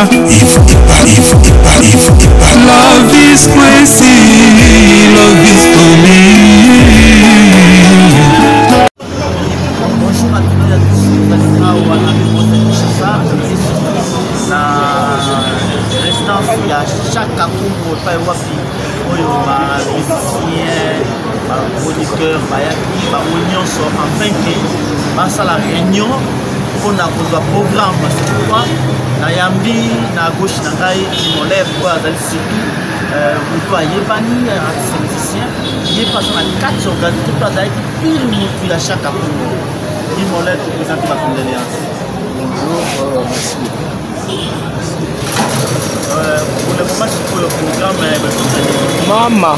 Love is crazy, love is to me. Bonjour à tous et à tous, awa na Mbote Kinshasa na résidence ya Chaka Kongo epai wapi oyo ba musiciens ba producteurs bayaki bango nyonso afin que basala réunion mpona kozwa programme. C'est pourquoi nayambi na gauche na ngai Molève oyo azali surtout moto ayebani, artiste musicien, ye mpe aza na kati organise mpe azalaki pile motu ya Chaka Kongo. Molève, toprésente ba condoléances. Bonjour, merci beaucoup. Pour le moment, sikoyo programme mama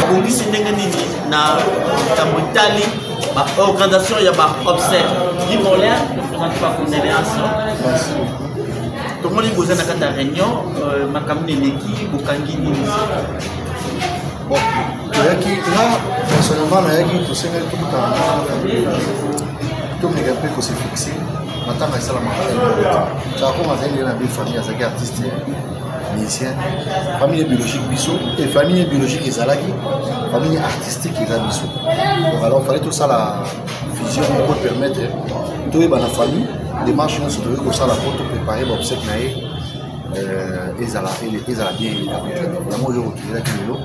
babongisi ndenge nini na likambo etali baorganisation ya baobsèques? Limolin, toprésente ba condoléances. Tomoni boza na kati ya réunion, makambo eleki, bokangi nini? Bon, toyaki, nga personnellement nayaki, tosengeli tokutana na famille, tomeka mpe kose fixer. Matanga esalamaka, Chaka Kongo azali ndenge na belle famille, azalaki artiste musicien. Famille biologique biso e famille biologique ezalaki, famille artistique eza biso. Donc alors fallait tosala fusion moko permettre toyeba na famille démarche nyonso tokoki kosala po topréparer baobsèques na ye ezala bien, eleka. Yango oyo toyelaki lelo,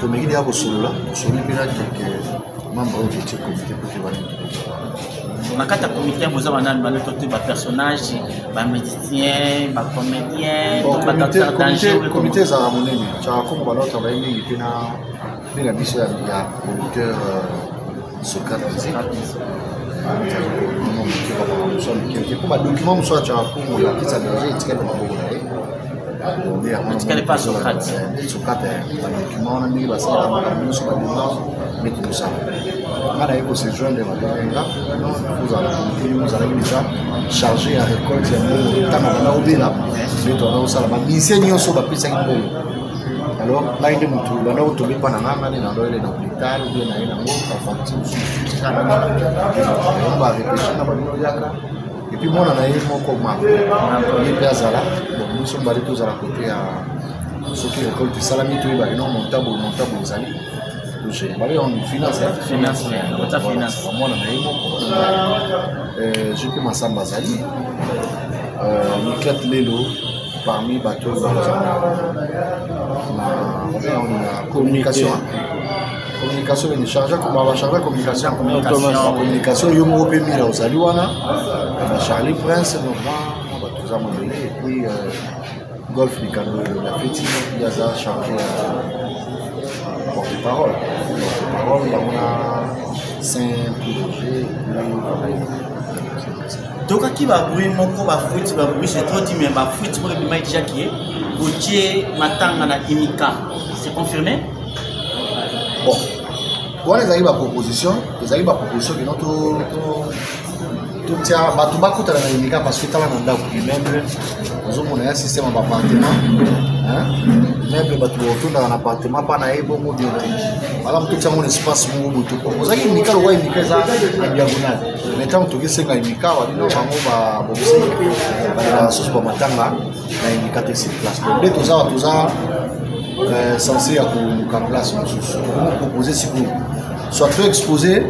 tomeki deya kosolola, tosoli mpe na quelques membres oyo totie comité po te banini. Na kati ya comité boza banani? Baloto te, bapersonnage, bamusicien, bacomédien? Comité ezalaka monene. Chaka Kongo bana otravaille mingi mpe na mpe na biso ya producteur Socrate Musique, mpo badocument mosusu ya Chaka Kongo ya kisa danger etikali na maboko na ye. Etikali pa Socrate. Socrate, badocument wana ndenge basalaka makambo nyonso, badémarche nde tokosala. Nga naye kose joindre, babenga kozala na comité. Yo ozalaki déjà chargé ya récolte ya mbongo ntango banda kobela, nde tobanda kosala. Bamusicien nyonso bapesaki mbongo. Alors ngai nde motu banda kotombe mpa na nga, nga nde nando ele na hôpital obie na ye nango bafacture mosusu barépéché na babino yaka. Et puis mwana na ye moko mako, ye mpe azala. Bon, biso mibale tozala kote ya soki récolte esalami, toyebaki no montant boye, montant boye ezali, togere babe yango finance. Finance, ota finance. Mwana na ye moko JP Masamba azali, Niclete lelo parmi bato oyo bakozala na communication nini, charge, bacharge communication, communication. Yo moko mpe mira ozali wana, Charlie Prince, normal, bato eza mobele. Et puis Golf Likando la feti, ye aza chargé ya porte parole, porte parole bango na Saint Roger. Tokaki babruit moko, bafuite, babruit, c'est trop dit, mais bafuite moko ebimaki déjà que botie matanga na Imika, c'est confirmé? Bon, wana ezalaki baproposition, ezalaki baproposition kino totia bato bakutana na Imika, parce que tala na ndako immeuble, ozomona ya système ya baappartement, immeuble, bato bakotondaka na appartement mpa na ye bongo bien te. Malamu totia yango na espace moko boye. Toproposaki Imika lokwa Imika eza na diagonale, mais ntango tokesenga Imika, babino bango babongisi, balekaka susu bamatanga na Imika te sur place. Donc nde toza, toza censé ya koluka place mosusu. Tokomopropose sikoyo soit to expose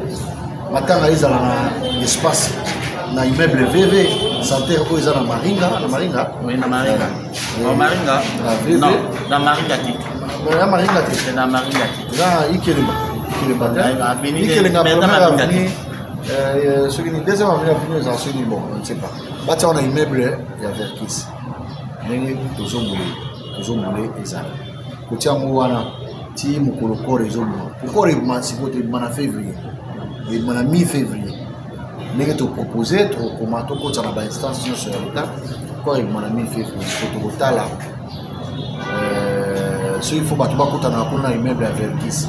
matanga ezala na espace na immeuble VV Santerre oyo eza na Maringa, na Maringa. Oui, na Maringa. Oh, Maringa. Na VV. Non, na Maringa te. Na Maringa te? Na Maringa te. Eza Ikelemba, Ikelemba te, Ikelenga, première avenue, soki ni deuxième avenue, avenue ezala soki, bon, je ne sais pas. Batia wana immeuble ya Verkis, ndenge tozomole, tozomole ezala kotia yango wana ti mokolo corps ezobima. Corps ebima sikoyo te, ebima na février, ebima na mi février ndenge topropose. Tokokoma, tokotisa na bainstance nyonso ya leta. Corps ebima na mi février. Sikoyo tokotala soki faut bato bakutanaka kuna na immeuble ya Verkis,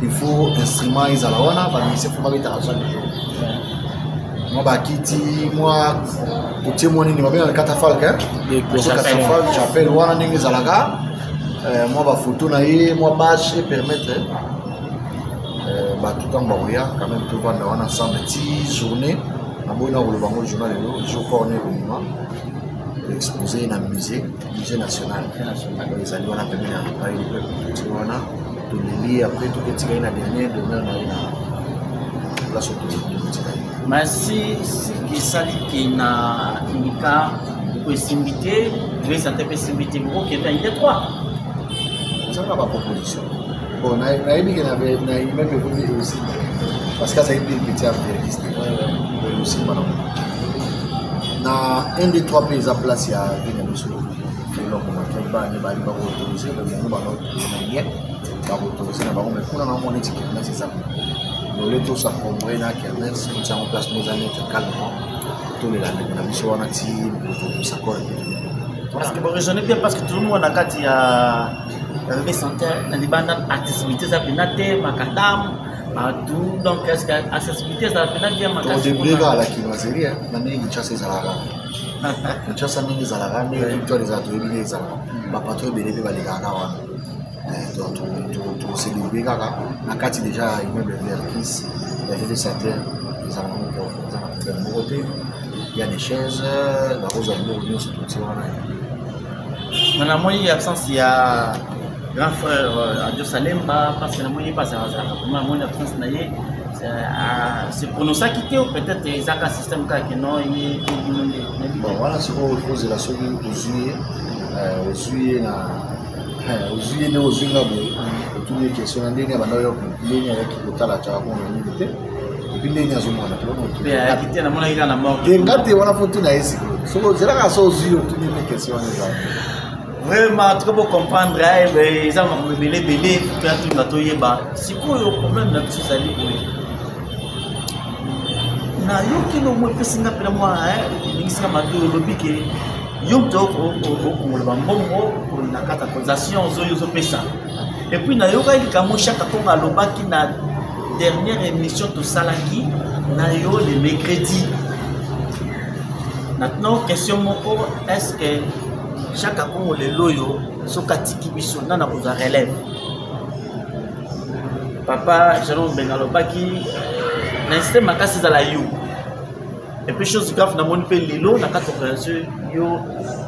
il faut instrument ezala wana, bamusicien faut babetaka chaque jour, mwa bakiti, mwa kotie mwa nini babengaka catafalque, catafalque, chapelle wana ndenge ezalaka, mwa bafoto na ye, mwa bâche epermettre bato ntango bakoya quand même tovanda wana ensemble ti journée. Naboyi na koloba ngo journal lelo, jour corps ne ekobima. Toexpose na musée, musée national ezali wana pembeni ya palais du peuple. Totie wana, toleli, après toketika ye na dernier demeure na ye na place oyo totika ye. Mais si esali ke na Unica ko esimbi te, vesa te mpe esimbi te, bokokende na ide 3. Ezalaka baproposition. Bon, nayebi ke na immeuble ekomi osimba parce que azali mpe petit avertiste, osimba nango na 1 2 3 mpe eza place ya vie na biso. Eloko bakei bana bali bakoautorise bango, bana bien bakoautorise na bango, mais kuna na neti kermesse eza lole, tosacombre na kermesse, totiango place mo eza neti calmement, tolela ndeko na biso wana ti tokosakole. Parce que boraisonne bien, parce que tout le monde na kati ya Réveil Center na libanda, accessibilité eza mpena te, makadam bato, donc est ce que accessibilité ezala mpena bien makasi? Todébrouille kaka la kinoiserie na ndenge Kinshasa ezalaka. Kinshasa ndenge ezalaka, ndenge Victoire ezala, toyebi ndenge ezalaka, bapatron ebele mpe balekaka na wana. Tosedébrouille kaka na kati. Déjà immeuble Verkis ya VV Center ezalaka moko, eza na problème moko te, ya des chaises, bakozwa biloko nyonso, totie wana. Mais namoni absence ya grand frère Adio Salemba, parce que namoni ye mpe azalaka vraiment, namoni absence na ye, se prononçaki te, peut-être ezaka système kaka ke non, ye te, bino nde nayebi. Bon, wana sikoyo ozela soki ozwi ye, ozwi ye na ozwi ye nde ozwi nga boye, otuni ye question na ndenge abanda oyo, ndenge ayaki kotala Chaka Kongo mingi te, et puis ndenge azomona. Mpe ayaki te, namonaki kaka na morgue. Te, nga te, wana fo tuna ye sikoyo. Soki ozelaka so ozwi, otuni ye mpe question wana eza. Vraiment, en tout cas bocomprendre, eza makambo ebele ebele mpe atunga toyeba. Sikoyo problème na biso ezali boye: nayoki lomo epesi nga mpena mwa eningisinga mato, olobi ke yo moto okongola bambongo na kati ya cotisation ozoyo ozopesa. Et puis nayokaki likambo Chaka Kongo alobaki na dernière émission tosalaki na yo le mercredi. Maintenant question moko: est ce que Chaka Kongo lelo oyo soki atiki biso, nana kozwa relève? Papa Jerome Benga alobaki na insiste makasi ezala yo. Et puis chose grave, namoni mpe lelo na kati organisation yo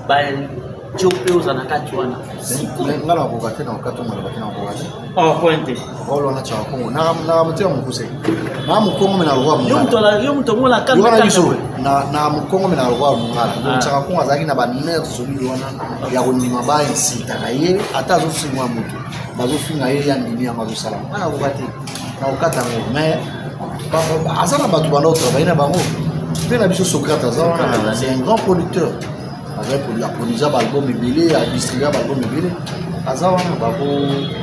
batio mpe oza na kati wana. Nga nakoka te, nakoka te, maloba te, nakoka te. Oh, point te. Role wana Chaka Kongo na motema mokuse na mokongo me na lokwa. Yo moto omona. Mongala biso na mokongo me na lokwa mongala. Donc Chaka Kongo azalaki na banerf solide wana ya kondima bainsitaka ye, ata azofingwa moto, bazofinga ye, ya ndimi yango azosala. Nga nakoka te, nakokata yango, mais aza na bato banda otravaille na bango mpe na biso. Socrate aza wana, c'est un grand producteur, azali aproduisa baalbum ebele, adistribua baalbum ebele, aza wana. Bako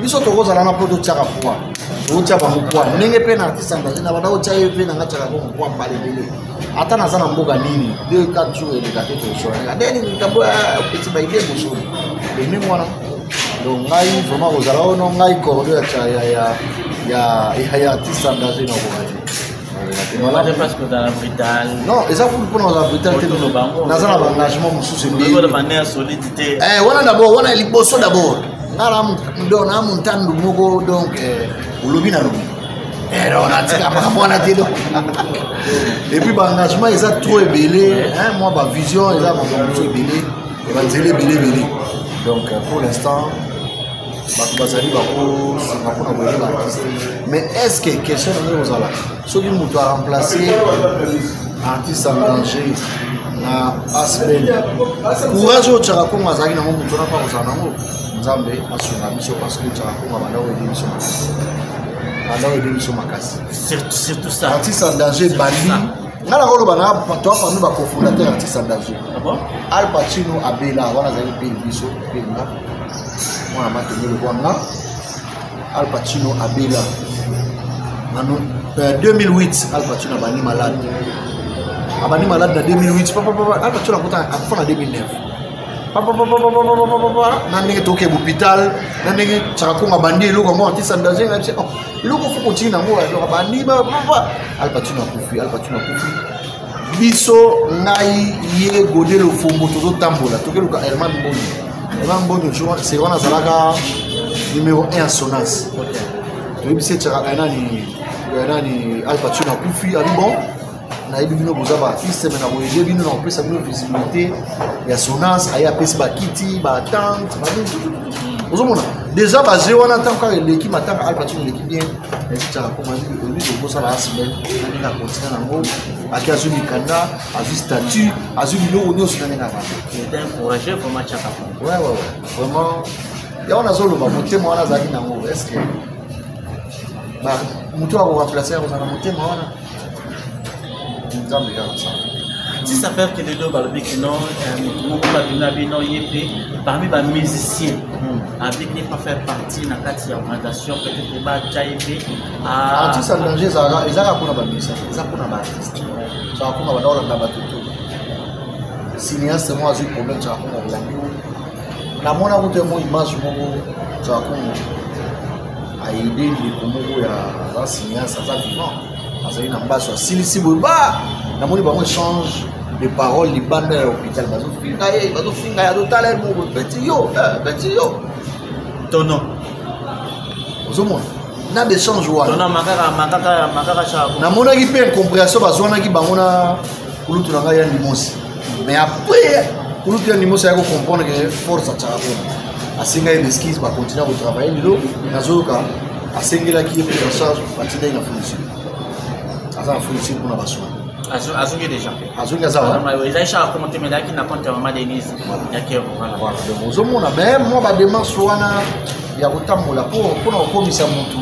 biso tokozala na mpo totiaka poids, tokotia bango poids ndenge mpe na artiste en danger na banda kotia ye mpe nanga tiaka kongo poids mbala ebele. Ata naza na mboka nini, 2 4 jours eleka te, tosolanga ndeni likambo opesi baide mosolo ndenge wana. Donc ngai vraiment kozala ono ngai cordo ya artiste en danger, nakoka te. Non, eza kutu mpona kozala brutal te, naza na baengagement mosusu ebele wana. D'abord wana liboso, d'abord nga na montandu moko, donc olobi na lobi, natika makambo wana te. Donc et puis baengagement eza trop ebele, mwa bavision eza makambo mosusu ebele, banzela ebele ebele. Donc pour l'instant bato bazali bakosunga mpona koyeba artiste, mais est ce que question nango kozala soki moto aremplace artiste en danger na asbel, courage oyo Chaka Kongo azalaki nango, moto wana mpa kozala nango? Nzambe asunga biso, parce que Chaka Kongo abanda koyede biso makasi, banda koyede biso makasi. Surtout ça. Artiste en danger ebandi, nga na koloba na toa parmi bacofondateur artiste en danger. Al Pacino abela wana, azalaki mpe biso mpe nga mwana matenge lokwa nga. Al Pacino abela na 2008. Al Pacino abandi malade, abandi malade na 2008. Papa Al Pacino akuta akufa na 2009. Papapapapapapapa, na ndenge tokebe hôpital, na ndenge Chaka Kongo abandi eloko yango artiste en danger, na biso eloko fo continue nango, abandi papa Al Pacino akufi. Al Pacino akufi, biso ngai ye Gode Lofombo tozotambola, tokeluka Herman Mboni. Herman Mboni seri wana azalaka numéro 1 ya Sonas. Toyebisi etiaka nani nani, Al Pacino akufi. Abi bon. Nayebi bino boza baartiste, me nakoyede bino na kopesa bino visibilité ya Sonas. Aye apesi bakiti, batente, banini. Ozomona déjà baje wana, ntango kaka eleki matanga Alpatino eleki bien, ezitaka koma oyebi tokosala asibel na ndenge akontinue nango. Ake azwi mikanda, azwi statut, azwi biloko nyonso na ndenge avanda. Il était un courageux vraiment, Chaka. Ouais, vraiment, yango nazoloba, motema wana azalaki nango, est ce que moto akoremplace akozala na motema wana? Nzambe kaka kosala. Si ça fait que lelo balobi kino moto moko babino bino ye mpe parmi bamusicien abiki pas faire partie na kati ya organisation, peut-être batya ye mpe. Artiste en danger ezalaka mpona bamusicien, eza mpona baartiste. Saka mpona banda kolanda bato to cinéaste moko azwi problème, saka mpona kolandi. Namona kutu mo image moko, saka kongo aide ndeko moko ya aza cinéaste, aza vivant, azali na mbaso, asilisi boye, ba namoni bango échange de parole libanda ya hôpital, bazofinga ye, bazofinga ye, azotala ye moko: "Petit yo, petit yo." Tono. Ozomona na baéchange wana. Tono makaka makaka makaka Chaka. Namonaki mpe incompréhension, bazwanaki bango na kulutu na ngai ya Ndimosi. Mais après kulutu ya Ndimosi ayaki kocomprendre ke force atiaka kuna, asengai ye baexcuse, bacontinue kotravaille. Lelo nazoyoka asengelaki ye prise en charge, batindaki na fournisseur, aza na fournisseur mpona basoin. Azongi déjà. Azongi, aza wa. Ezali Chaka Kongo te, mais ezalaki na compte ya mama Denise ya Kero, voilà. Voilà, donc ozomona mais mwa badémarche wana ya kotambola mpona kokomisa motu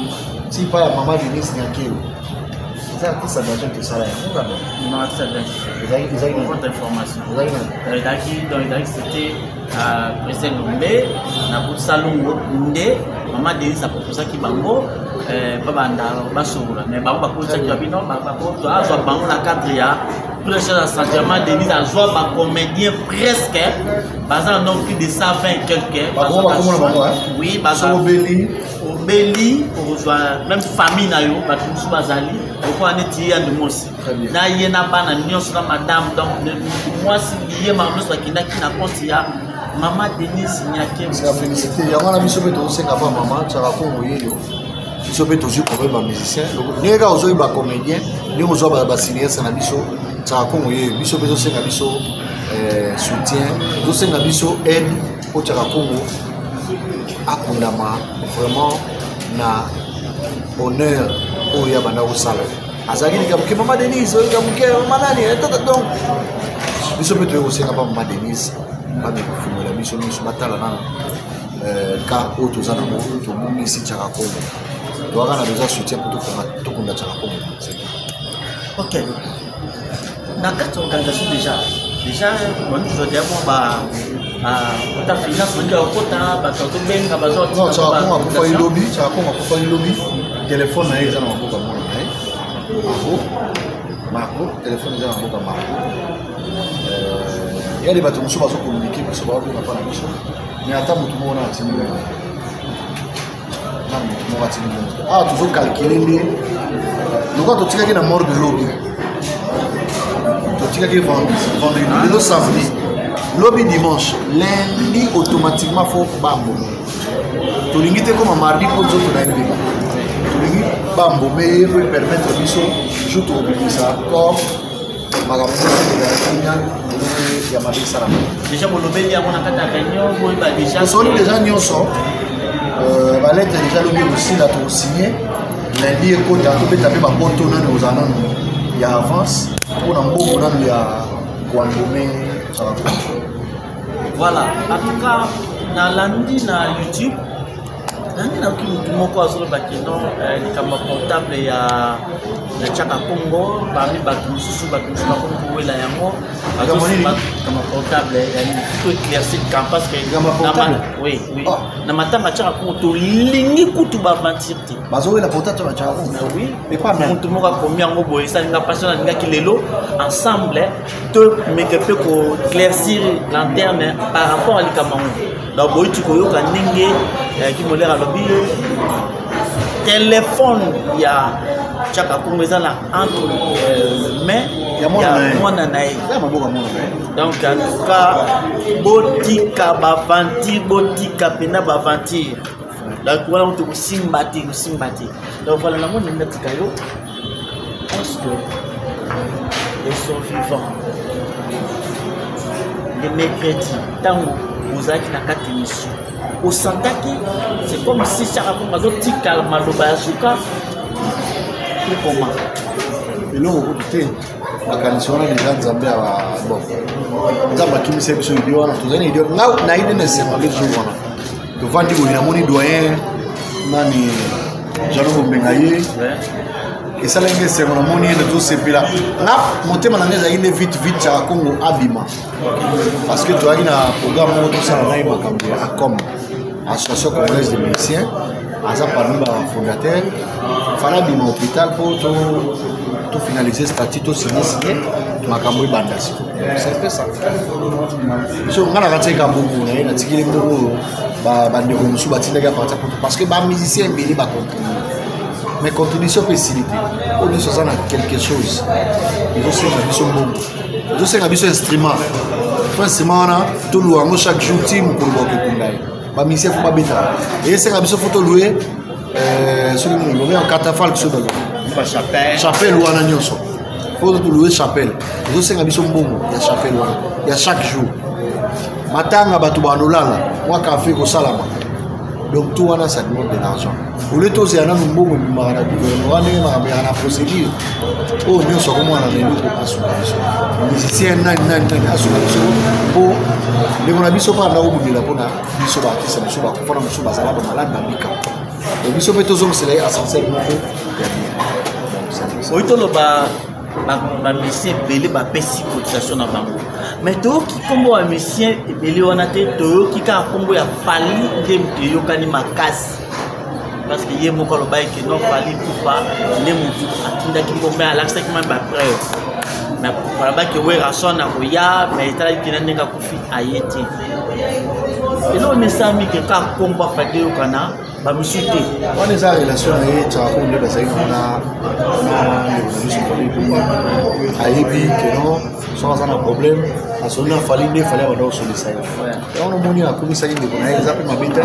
ti pa ya mama Denise Nyakelo, eza artiste danger tosala yango kaka. Non, artiste danger. Ezalaki Pour votre information. Ezalaki na Ezalaki, donc ezalaki, c'était président Lombe na Busalongo nde mama Denise aproposaki bango babanda basolola, mais bango bakotisaki babino azwa bango na cadre ya prise en charge ya mama Denise. Azwa bacomédien presque baza na donc plus de 120 quelque. Bango bakomona bango, hein? Oui, baza. So obeli. Obeli, okozwa même famille na yo, bato mosusu bazali lokola neti ye ya Ndimosi. Très bien. Na ye na bana nyonso na madame, donc mwasi liye makambo nyonso bakendaki na compte ya mama Denise Nyake. C'est la félicité. Yango wana biso mpe tozosenga pa mama Tiaka Kongo yeyo, biso mpe tozwi problème bamusicien ndenge kaka ozwi bacomédien, ndenge ozwa bacinéaste na biso. Tiaka Kongo yeyo, biso mpe tozosenga biso soutien, tozosenga biso aide mpo Tiaka Kongo akundama vraiment na honneur oyo ya banda kosala. Azalaki likambo ke mama Denise oyo, likambo ke mama nani tata. Donc biso mpe toyei kosenga pa mama Denise bameka kofungola biso miso, batala nano ka oyo toza nango, tobungisi Tiaka Kongo, toyaka na besoin soutien mpo tokunda Tiaka Kongo, c'est tout. Ok, na kati ya organisation déjà bandi deya mwa ba kota finance, bandi bakota bato bazobenga. Non, Tiaka Kongo akufaki lobi. Tiaka Kongo akufaki lobi. Telefone na ye eza na maboko ya mwana na ye Marco. Marco, telefone eza na maboko ya Marco. Yali bato mosusu bazokommunike biso, baobenga mpa na biso, mais ata motu moko na atindi bongo, na motu moko atindi bongo te. Awa tozocalcule nde lokola totikaki na morgue lobi, totikaki vendredi, lelo samedi, lobi dimanche, lundi automatiquement fo bamboma. Tolingi te koma mardi mpo nzoto na ye mbeba, tolingi bambome ye po epermettre biso jour tokobimisa corps, makambo nyonso ezala kimia, ndenge ya mabe esalama. Déjà bolobeli yango na kati ya réunion, boyeba déjà. Tosoli déjà nyonso, balettre déjà lobi ekosila, tokosigne lundi, ekota, tobeta mpe baboto nano ekozala nano ya avance mpona mbongo nano ya koandome. Voilà, en tout cas nalandi na YouTube, nandi nayoki motu moko azoloba ke non, likambo ya portable ya Tiaka Congo, parmi bato mosusu, bato mosusu bakomi kowela yango. Likambo nini? Likambo ya portable ya nini, to éclaircir likambo parce que Likambo ya portable? Oui. Ah. Na matanga Tiaka Congo tolingi kutu baaventure te. Bazowela portable ya Tiaka Congo? Oui. Mais pas même. Motu moko akomi yango boye, esalinga mpasi. Nalingaki lelo ensemble tomeke mpe koéclaircir lanterne par rapport à likambo yango. Donc boyiti koyoka ndenge Kimolere alobi, telefone ya Tiaka Kongo eza na entre main Ya mwana na ye. Mwana na ye. Eza maboko ya mwana na ye. Donc en tout cas botika baventure, botika mpena baventure. Donc wana moto kosimba te, kosimba te. Donc voilà, namoni natika yo, est ce que De son vivant, le mercredi, ntango ozalaki na kati émission, osantaki c'est comme si Chaka Kongo azotika maloba ya suka to comment? Eloko kutu te, makanisi wana deja Nzambe ya bon, Nzambe akimisa biso idée wana. Tozali na idée nga na idée na esengo nde jour wana tovandi boye, namoni doyen nani, Jano Bombenga, ye esalaki nde esengo. Namoni ye nde tosepela nga motema na ngai ezalaki nde vite vite Chaka Kongo abima, parce que toyaki na programme moko tosala na ye, makambo ya ACOM, Association congolaise de musiciens. Aza parmi bafondateur. Fala abima hôpital mpo tofinalize statut, tosigne signe, makambo ebanda siko. C'est un peu ça. So nga na kati eka mbongo na ye, natikeli mbongo oyo bandeko mosusu batindaki apartir poto, parce que bamusicien ebele bacontribue, mais contribution mpe esili te. Oyo nyonso aza na quelque chose, ezosenga biso mbongo, ezosenga biso instrument. Fo instrument wana toluwa yango chaque jour ti mokolo bakokunda ye. Bamusicien fo babetaka, esenga biso fo tolue soki nini lobe ya catafalque, soki balobi chapelle wana nyonso, fo tolue chapelle, ezosenga biso mbongo ya chapelle wana ya chaque jour. Matanga, bato bandolala, mwa kafe ekosalama. Donc tout wana, ça demande de l'argent. Au lieu tozela nanu mbongo ebimaka na gouvernement, ndenge makambo yaka na procédure oyo nyonso, akomona na eloko asuka biso musicien nani nani nani asuka biso, mpo ndeko na biso mpo anda kobundela mpona biso baartiste mosusu bakufa na mosusu bazala bamalade, babika. Biso mpe tozongisela ye ascenseur moko ya bien. Oyi toloba bamusicien ebele bapesi cotisation na bango, mais toyoki nkombo ya musicien ebele wana te. Toyoki kaka nkombo ya Fally nde moto eyokani makasi, parce que ye moko alobaki ke non, Fally Ipupa nde motu atindaki mbongo, mais alakisaki mwa bapreuve. Mais balobaki Werrason akoya, mais etalaki kena ndenge akufi, aye te. Eloko nesami ke kaka nkombo aFally eyokana, bamisu te. Wana eza relation na ye Chaka nde bazali kuna na ndeko na biso Fally Ipupa. Ayebi ke non, soki aza na problème, asoli na Fally, nde Fally abanda kosolisa ye. Yango omoni akomisaki ndeko na ye, eza mpe mabe te.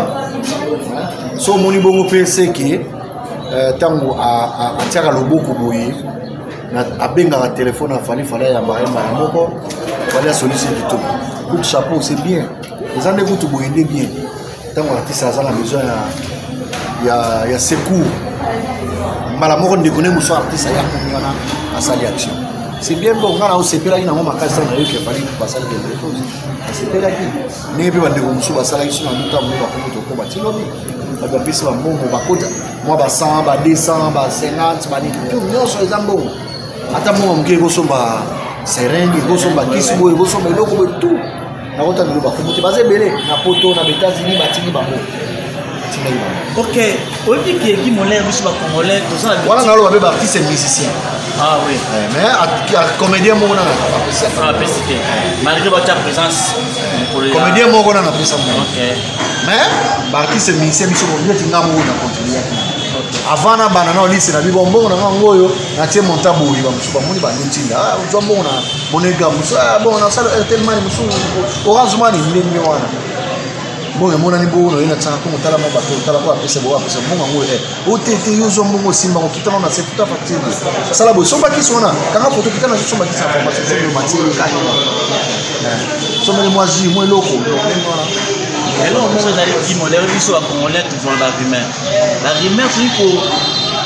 So omoni bongo mpe seke ntango atiaka loboko boye, abengaka telefone ya Fally, Fally ayambaka ye mbala moko, Fally asolisi kitoko. Coup de chapeau, c'est bien. Eza nde kutu boye nde bien. Ntango artiste aza na besoin ya secours, mbala moko ndeko ne mosu artiste aya komi wana, asali action, c'est bien. Bon, nga na osepelaki nango makasi ntango nayoki Fally basali quelque chose. Asepelaki ndenge mpe bandeko mosusu basalaki. So na luta mo bakomi tokoma ti lobi, bato bapesi bambongo, bakota mwa ba 100, ba 200, ba 50, banini, tout nyonso eza mbongo. Ata mbongo moke ekosomba seringue, ekosomba kisi boye, ekosomba eloko boye, tout. Nakota lelo bakomo te, baza ebele na poto, na baÉtats-Unis, batindi bango, batindaki bango. Ok, oyebi ke Guy Molin, biso bacongolais toza na wana naloba mpe baartiste musicien. Ah oui. Mais comédien moko nana apesi. Apesi te malgré batia présence. Comédien moko nana apesa moko, mais baartiste musicien biso neti nga moko na contribuaki avant na banda na olise na bibo mbongo na ngango oyo natie monta boye. Bamosusu bamoni bandi ntinda, ozwa mbongo na monega, mosusu bon nasala Airtel Money, mosusu Orange Money. Ndenge wana mbongo emonani bongo na ye na tiaka kongo. Tala mo bato, tala ko apesa bo, apesa mbongo yango o te te. Yo ozwa mbongo, osimba ngo, kitana na se futa facture, sala boye, somba kisi wana, kanga foto, kitana, somba kisi na pharmacie, sombi matiere kani, sombeli mwa jus, mwa eloko ndenge wana. Eloko moko ezali kimo lelo, biso bacongolais tozwa barumeur, barumeur, soki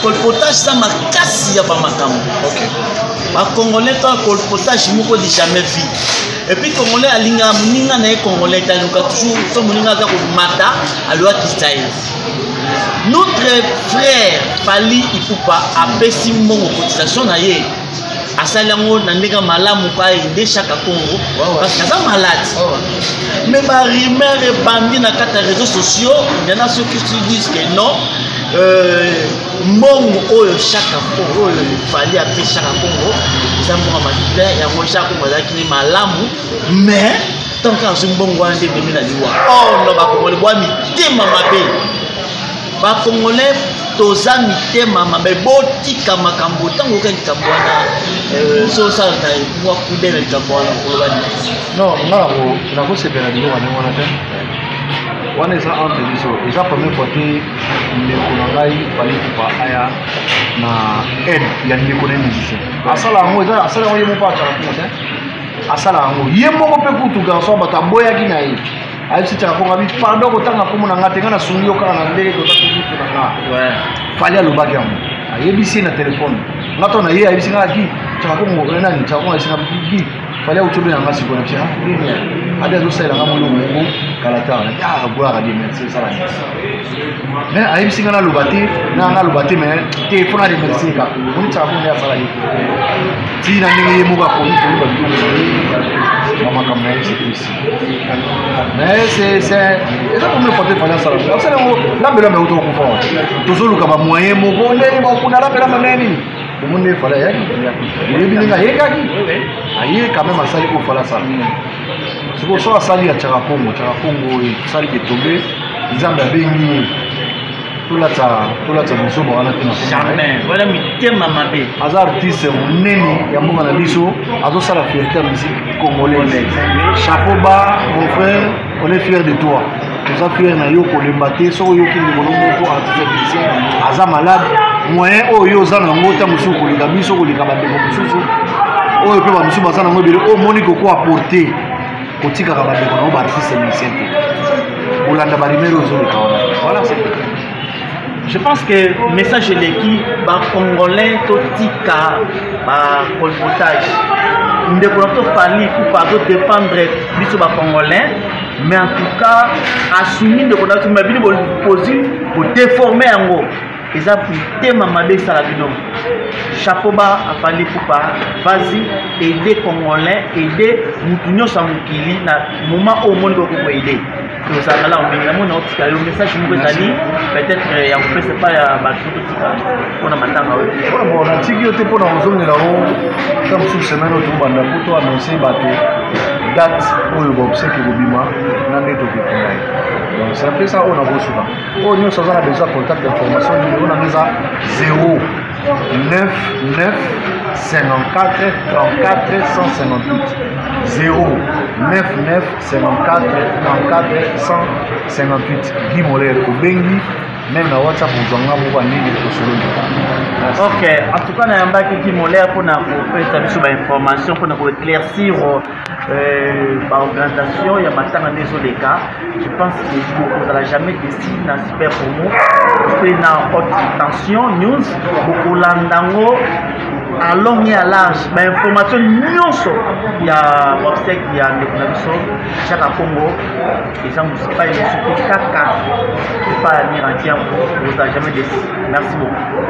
colportage eza makasi ya bamakambo. Bacongolais to colportage moko du jamais vu. Et puis congolais alingaka moninga na ye congolais te, aluka toujours so moninga aza komata, alwakisa ye. Notre frère Fally Ipupa apesi mbongo cotisation na ye, asali yango na ndenge malamu pa aide Chaka Congo parce que aza malade. Mais barumeur ebandi na kati ya réseaux sociaux, yana soki disent que non, mbongo oyo Chaka oyo Fally apesi Chaka Congo eza mbongo makila yango. Chaka Congo azalaki ni malamu, mais tant que azwi mbongo wana nde ebemi na liwa. Oh non, bacongolais bwa mitema mabe, bacongolais toza mitema mabe, botika makambo. Ntango oyoka likambo wana, so osalaka mwa kude na likambo wana, koloba nini? Non, nga nakosepela biloko ndenge wana te. Wana eza entre biso, eza première fois te ndeko na ngai Fally Ipupa aya na aide ya ndeko na ye musicien. Asala yango, eza asala yango ye moko atala kuna te. Asala yango ye moko mpe kutu garçon bato aboyaki na ye. Ayebisi Tshaka Kongo abi pardon kotanga kombo na ngai te, ngai nasungi yo kaka na ndenge toza kutu na nga. Fally alobaki yango. Ayebisi ye na telefone. Nga to na ye ayebisi nga ki Tshaka Kongo nani Tshaka Kongo ayebisi nga ki Fally auti obenga nga sikoyo na biso ah ndenge abi azosalela nga molongo moko kalata na ah gloire à Dieu merci esala nini mais ayebisi nga naloba te na naloba te mais te fo na remercier kaka omoni Tshaka Kongo nde asala ye ti na ndenge ye moko akomi koloba biloko na ye bamakambo na ye c'est triste mais c'est c'est eza première fois te Fally asala asala yango lambelamba euta kokufa wana tozoluka bamoyen moko ndenge bakuna lambelamba ndenge nini omoni ndenge Fally ayaki oyebi ndenge ayekaki aye quand même asali oyo Fally asala sikoyo so asali ya Tshaka Kongo Tshaka Kongo esali ketombe Nzambe abengi ye tolata tolata bozoba wana te na jamais wana mitema mabe. Aza artiste monene ya mboka na biso, azosala fierté ya musique congolaise. Chapeau bas mon frère, on est fier de toi, toza fier na yo, kolemba te. Soki oyoki ndeko no moko artiste musicien aza malade, moyen oyo yo oza nango ta mosusu koleka biso, koleka bandeko mosusu oyo mpe bamosusu baza nango ebele, oyo omoni koko apporte, kotikaka bandeko nango baartiste musicien te, kolanda barumeur oyo ezoleka wana. Voilà, c'est Je pense que message eleki bacongolais, totika bacolportage. Ndeko na biso Fally Ipupa azodéfendre biso bacongolais, mais en tout cas asumi ndeko na biso, ma bino boposi kodéforme yango, eza mitema mabe esala bino. Chapeau bas à Fally Ipupa, vas-y, aider congolais, aider mutu nyonso ya mokili na moment oyo omoni koki koaider. Tozalaka la omengi namoni naotika yo message moko ezali peut-être ya kopesa epai ya bato, totika mpona matanga oyo. Bon, natiki yo te mpona kozongela o ta mosusu semaine oyo tobanda mpo to annonce bato date oyo baobsèques kobima na nde tokokunda ye. Donc c'est un peu ça oyo nakosuka. Oyo nyonso aza na besoin contact, information, numéro na nga eza 0 9 9 54 34 158, 0 9 9 54 34 158. Guy Moler, obengi même na WhatsApp, ozwanga moko andenge tosololi. Ok, en tout cas nayambaki Guy Moler mpona kopesa biso bainformation, mpona koéclaircir baorganisation ya matanga nde ezoleka. Je pense que bokozala jamais déçu na Super Promo mpe na Haute Tension News. Bokolanda yango à long et à large, bainformation nyonso ya obsèques ya ndeko na biso Chaka Congo. Eza mosika mosuki kaka epai ya mire antiango. Bokozala jamais déçu. Merci beaucoup.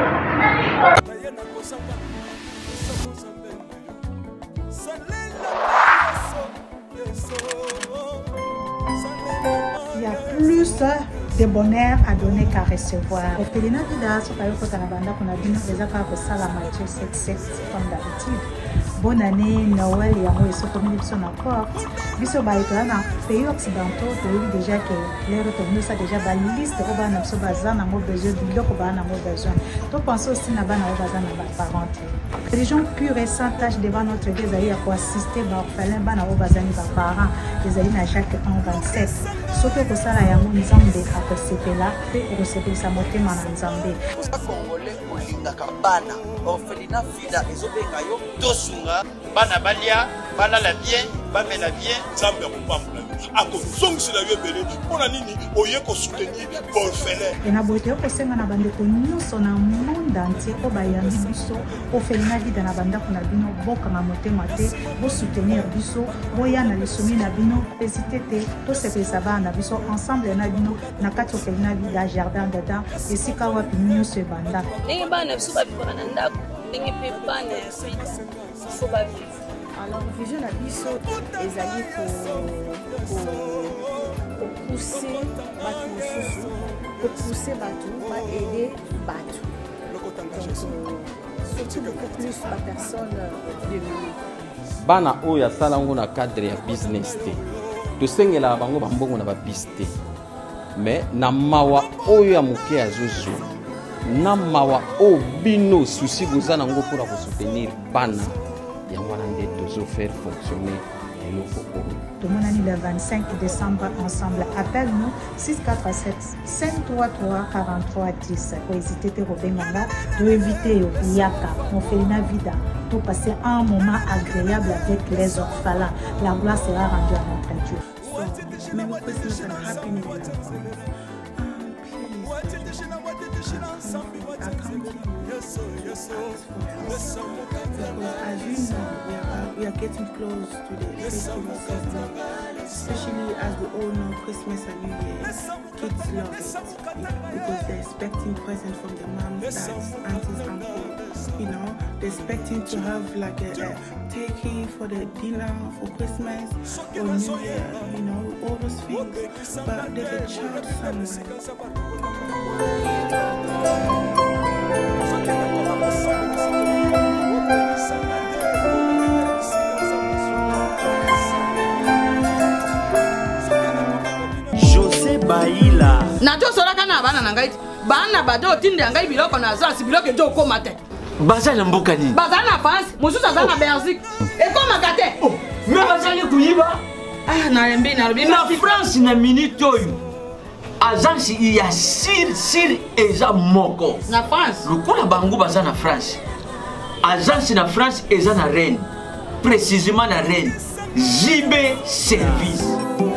Il y a plus de bonheur à donner qu'à recevoir. Orphelinat Vida, soki ayokota na bandako na bino, eza kaka kosala Matthieu 77 comme d'habitude. Bonne année, Noël yango esokomeli biso na porte. Biso baye toza na pays occidentaux, toyebi déjà ke lero tomosa déjà baliste oyo bana na biso baza nango besoin, biloko baa nango besoin. Topense aussi na bana oyo baza na baparent te. Religion pure et sans tache devant notre Dieu ezali ya koassiste baorphelin, bana oyo bazali baparent. Ezali na Jacques 1 27. Soki okosala yango, Nzambe akosepela mpe okosepelisa motema na Nzambe. Congolais olingaka bana, orphelinat Vida ezobenga yo, tosunga bana balia, balala bien, bamela bien. Nzambe akopambola yo, akozongisela yo ebele. Mpo na nini oye kosoutenir baorphelin? E na boye toyei kosenga na bandeko nyonso na monde entier oyo bayambi biso orphelinat Vida na bandako na bino, bokanga motema te, bosoutenir biso, boya na lisungi na bino. Hésite te, tosepelisa bana na biso ensemble na bino na kati orphelinat Vida, jardin d'Adam, esika wapi nyonso ebanda. Ndenge bana na biso bavivaka na ndako, ndenge mpe bana ya Vida faut bavivre. Alors vision na biso ezali kopousse bato mosusu, kopousse bato baaider bato, donc surtout beaucoup plus bapersonne démunie. Bana oyo asala yango na cadre ya business te, tosengelaka bango bambongo na babisi te, mais na mawa oyo ya moke azozwa, na mawa oyo bino susi boza nango mpona kosoutenir bana yango wana nde tozofaire fonctionner. eloko oyo. Tomonani le 25 décembre ensemble. Appelle-nous 647 533 43 10. Kohésite te kobenga nga, toinvite yo yaka Orphelinat Vida to passer un moment agréable avec les orphelins. La gloire sera rendue à notre Dieu. So, Merry Christmas and Happy New Year. Please, I come to you to ask for help. Because as you know, we are getting close to the festival season, especially as we all know Christmas and New Year, kids love it because they're expecting presents from their moms, dads, aunties, uncles. You know, they're expecting to have like a turkey for the dinner for Christmas or New Year, you know, all those things. But there's a child somewhere. José Baila. Natosolaka na bana na ngai te, bana bato otindela ngai biloko na agence, biloko ezo okoma te. Baza na mboka nini? Baza na France, mosusu aza na Belgique, ekomaka te. Oh, me bazali koyiba. Ah, nalembi, nalobi na France na minute oyo agence ya sir sir eza moko na France. Lokola bango baza na France, agence na France eza na Rennes, précisément na Rennes, JB Service.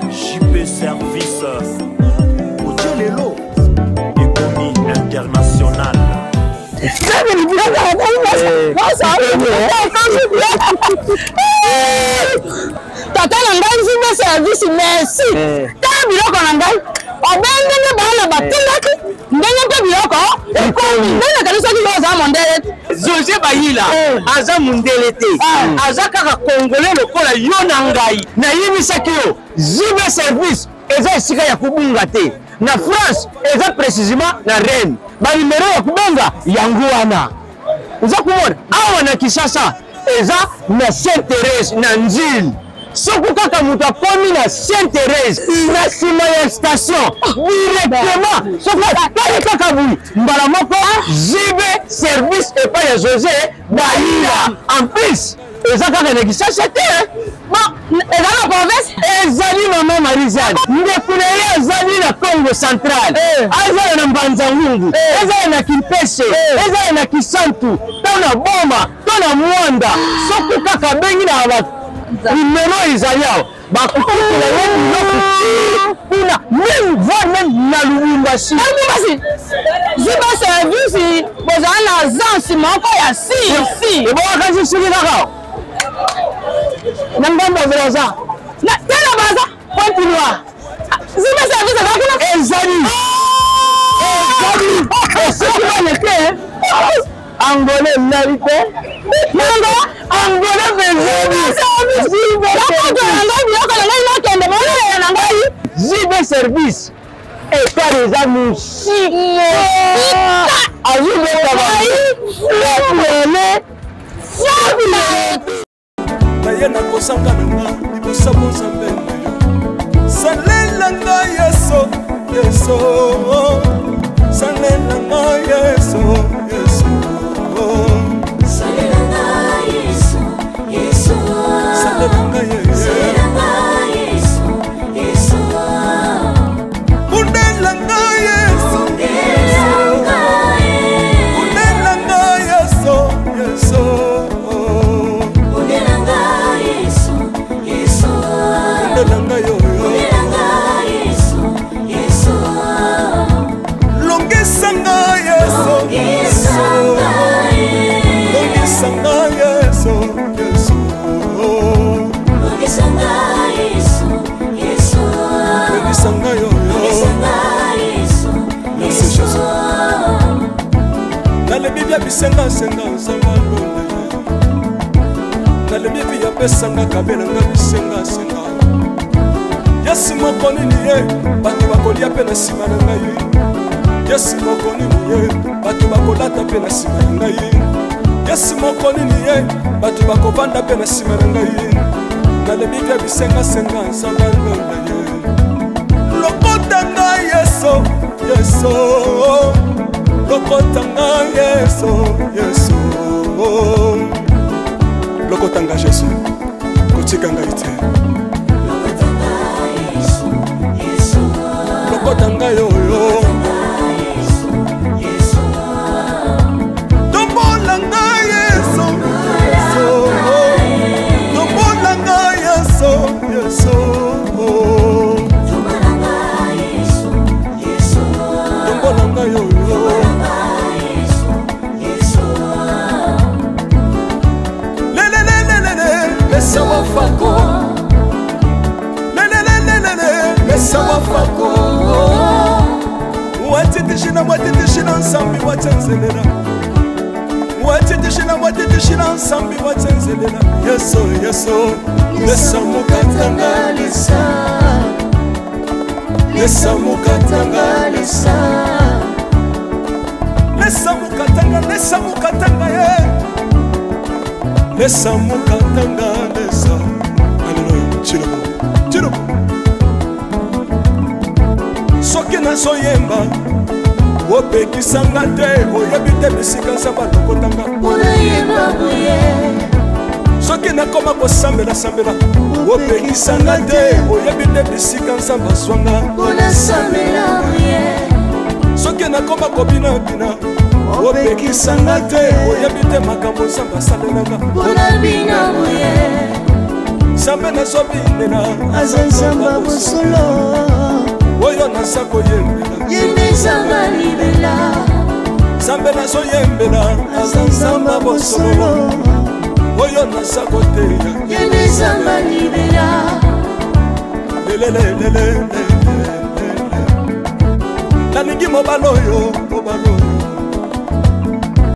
JB Service otie lelo ekomi international. Tata na ngai nzimbe service, merci. Tala biloko na ngai obe ndenge bana batindaki, ndenge mpe biloko ekomi ndenge nakanisaki yo oza mondele te. José Bayila aza mondele te, aza kaka congolais lokola yo na ngai. Nayebisaki yo JB Service eza esika ya kobunga te. Na France eza précisément na Rennes. Banimero ya kobenga yango wana oza komona awa na Kinshasa eza na Sainte Thérèse na Nzile. Soki kaka moto akomi na Sainte Thérèse na nsima ya station directement, soki atali kaka boye mbala moko JB Service epai ya José Bayila. En plus eza kaka na Kinshasa te, bon, eza na province. Ezali mama Marie-Jeanne, ndeko na ye azali na Congo central, azala na Mbanza-Ngungu, ezala na Kimpese, ezala na Kisantu, to na Boma, to na Mwanda. Soki kaka abengi na ba numero ezali awa, bakokotela ye biloko ti kuna, même voire même na Lubumbashi. Lubumbashi JB Service bozala na agence moko ya si si ebongaka soki kaka na ngambo ya Brazza, na tena Brazza Pointe Noire. JB Service eza kuna. Ezali ezali soki baleke Angolais nali te. Nanga Angolais vezeli. Nakoto na ngai biloko na ngai nakende bolela na ngai. JB Service etali eza mosika, azobeta baele. Naye nakozanga na nga liboso bonzambe na yo. Salela nga Yesu, Yesu, salela nga Yesu, Yesu, salela nga Yesu, Yesu, salela nga Yesu, salela nga Yesu, Yesu, bundela nga Yesu, bundela nga ye, bundela nga Yesu, Yesu, bundela nga Yesu, Yesu, bundela nga yo, bundela nga Yesu, Yesu, longisa nga Yesu, longisa nga ye, longisa nga Yesu, Yesu, longisa nga Yesu, Yesu, longisa nga yo, longisa nga Yesu, Merci Yesu. Jésus. Nalebi bia bisengasenga nzanga lona ye, nalebi bi apesanga kabelanga bisengasenga. Yesu moko nini ye bato bakolia mpe na nsima na ngai, Yesu moko nini ye bato bakolata mpe na nsima na ngai, Yesu moko nini ye bato bakovanda mpe na nsima na ngai. Nalebi bia bisengasenga nzanga lona ye, lokota ngai Yesu, Yesu, lokota ngai Yesu, Yesu, lokota ngai Yesu. Tika ngai te. Lokota ngai oyo. Tombola ngai Yesu. Tombola ngai Yesu. Yesu. Tombola ngai oyo. Lelelelelele, lesa wafako. Lelelelelele, lesa wafako. Watitishina, watitishina nsambi watsenzelela. Watitishina, watitishina nsambi watsenzelela. Yesu, Yesu, lesa mukatanga lesa. Lesa mukatanga lesa. Lesa mukatanga, lesa mukatanga ye. Lesa mukatanga lesa. Alléluia. Tshilombo. Tshilombo. Soki nazoyemba opekisanga te, oyebi te bisika nzambe alokotanga. Soki nakoma kosambela-sambela opekisanga te, oyebi te bisika nzambe azwanga. Soki nakoma kobinabina opekisanga te, oyebi te makambo nzambe asalelanga. Nzambe nazobinela aza nzambe ya bosolo, oyo naza koyembela ye nde nzambe ya libela. Nzambe nazoyembela aza nzambe ya bosolo, oyo naza koteya ye nde nzambe ya libela. Lelelelelele, nalingi mobali oyo, mobali oyo.